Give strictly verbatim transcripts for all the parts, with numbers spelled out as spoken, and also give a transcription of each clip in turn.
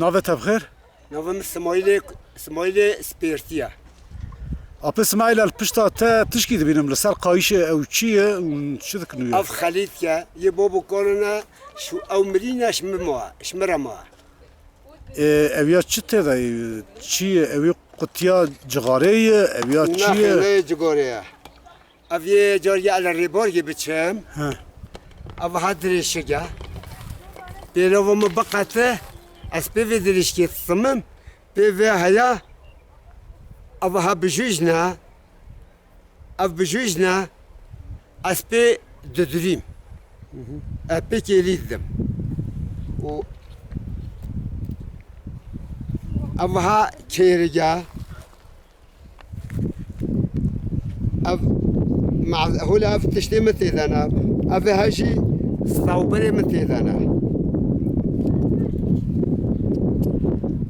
Navê te bi xêr? Navê min Simayîlê, Simayîlê Spêrtî ye. Apê Simayîl, li pişta te tişkî dibînim li ser qayîşê, ew çi ye û çi dikin wî? Ev xelît ye, yê bab û kalo ne, şu ew mirî ne, ji min ma, ji min re ma. Ê, ev ya çi tê de? Çi ye? Ew yê qutiya cixarê ye? Ev ya çi ye? Nexê, ne yê cixarê ye. Ev yê cariyê ele rêbargê biçim. He. Ev ha dirêşik e. Pêlava min biqete, ez pê vê dirêşkê disimim. Pê vê heya. Ev ha bijûjne. Ev bijûjne. Ez pê didurîm. Hı hı. Ez pê kêlî didim. Û ev ha kêrige. Ev, ma-, hûla ev tiştê min tê de ne. Ev he jî stawberê min tê de ne.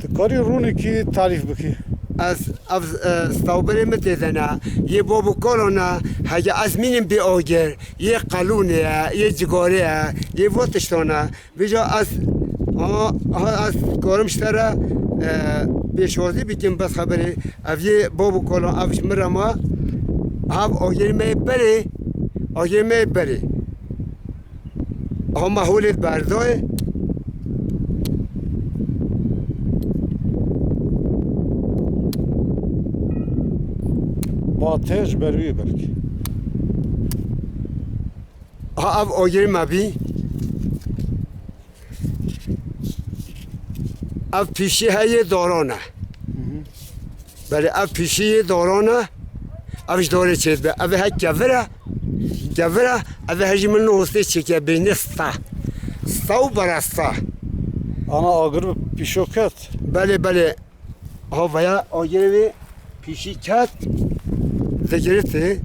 Tu karî rûnekî tarîf bikî? Ez, ev, e, stawberê min tê de ne. Yê bab û kalo ne. Hege ez mînim bê agir. Yê qelûnê ye, yê cigarê ye, yê vo tiştan e. Vêca ez, ha, ha, ez karim ji te re, e, pêşwazî bikim, bes xeberê. Ev yê bab û kalo, ev ji min re ma. Ev agirê me yê berê, agirê me yê berê. Ha me holê berdayê. Ba tê ji ber wî belkî. Ha, ev agirê me bî. Ev pîşî heye daran e. Hı hı. Belê, ev pîşî yê daran e. Ev ji darê çêdibe. Ev he kevir e. Kevir e. Ev he jî min nû hostê çêke bêjne sta. Sta û beresta. Ana agir bi pîşo ket. Belê, belê. Ha veya agirê wê pîşî ket, digirtê.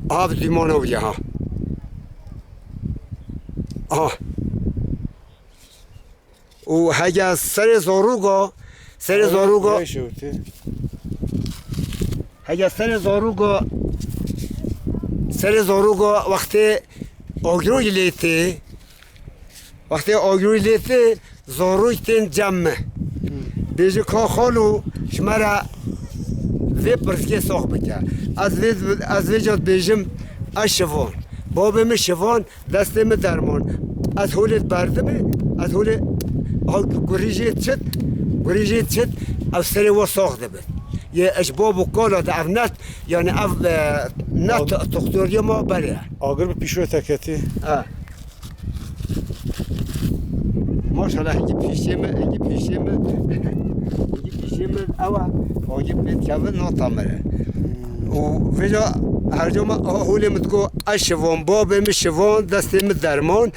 Ha bi dîmana wî ha. Ha. Û hege serê zarûga, serê zarûga, hege serê zarûga, serê zarûga wextê agirî lê tê, wextê agirî lê tê, zarûk tên cem me. Bêje ka xalo, ji me re vê pirsgê sax bike. Ez vê, ez vêca dibêjim, ez şivan. Babê min şivan, destê min derman. Ez holê berdimê, ez holê, ha, gurî jê çit, gurî jê çit, ev serê we sax dibe. Yê ji bab û kala de ev net, yani ev, e, net tuxtoriya ma berê. Agir bi pîşoyê te ketî. Ha. Maşallah, hingî pîşê min, hingî pîşê min, hingî pîşê min, ewa, hingî pêt kevin, nata min re. Û vêca her cama, aha, holê min digo, ez şivan, babê min şivan, destê min derman,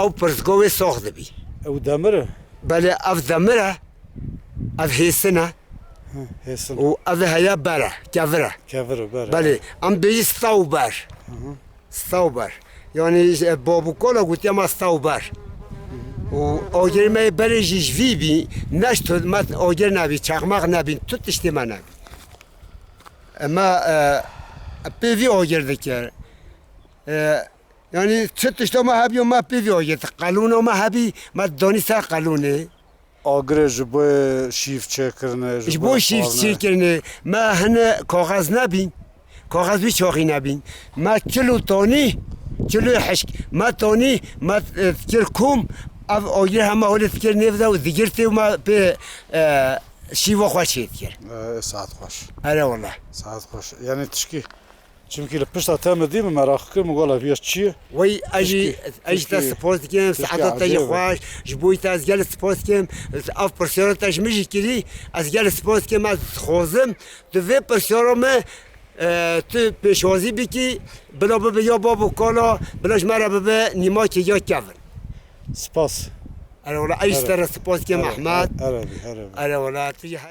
ew pirsgo wê sax dibî. Ew demir e? Belê, ev demir e, ev hêsin e. Hı, hêsin. Û ev heye ber e, kevir e. Kevir e, ber e. Belê, em bêjî stawber. Hı hı. Stawber. Yani, e, bab û kala gotiye ma stawber. Û agirê me berê jî ji vî bî, neşt me agir nebî, çakmak nebî, tu tiştê me nebî. E, me, e, pê vî agir dikir. E, yani, çi tişta me hebî, me pê vî agir. Qelûna me hebî, me danî ser qelûnê. Agirê ji bo şîv çêkirine, ji bo şîv çêkirine, me hine kaxez nebîn. Kaxez wî çaxî nebîn. Me kilo tonî, kiloyê hişk. Me tonî, me, e, kir kom, ev agirê hema holê dikir nêv de û digirtê û me pê, e, şîva xwe çê dikir. E, saet xweş. Erê wele. Saet xweş. Yani tişkî Çimkî li pişta te min dî, min meraq kir, min got, "Ev ya çi ye?" Wey, ez jî, tişkî, ez jî te tişkî, spas dikim, tişkî saeta te jî ecêb e. Xweş, ji bo te ez gelek spas dikim, ev pirsyara te ji min jî kirî, ez gelek spas dikim, ez dixwazim, tu vê pirsyara me, e, tu pêşwazî bikî, bila bibe ya bab û kala, bila ji me re bibe nîmakê ya kevin. Spas. Erê wele, ez jî te re spas dikim, Ehmed. Erê, erê, erê. Erê wele, tu jî her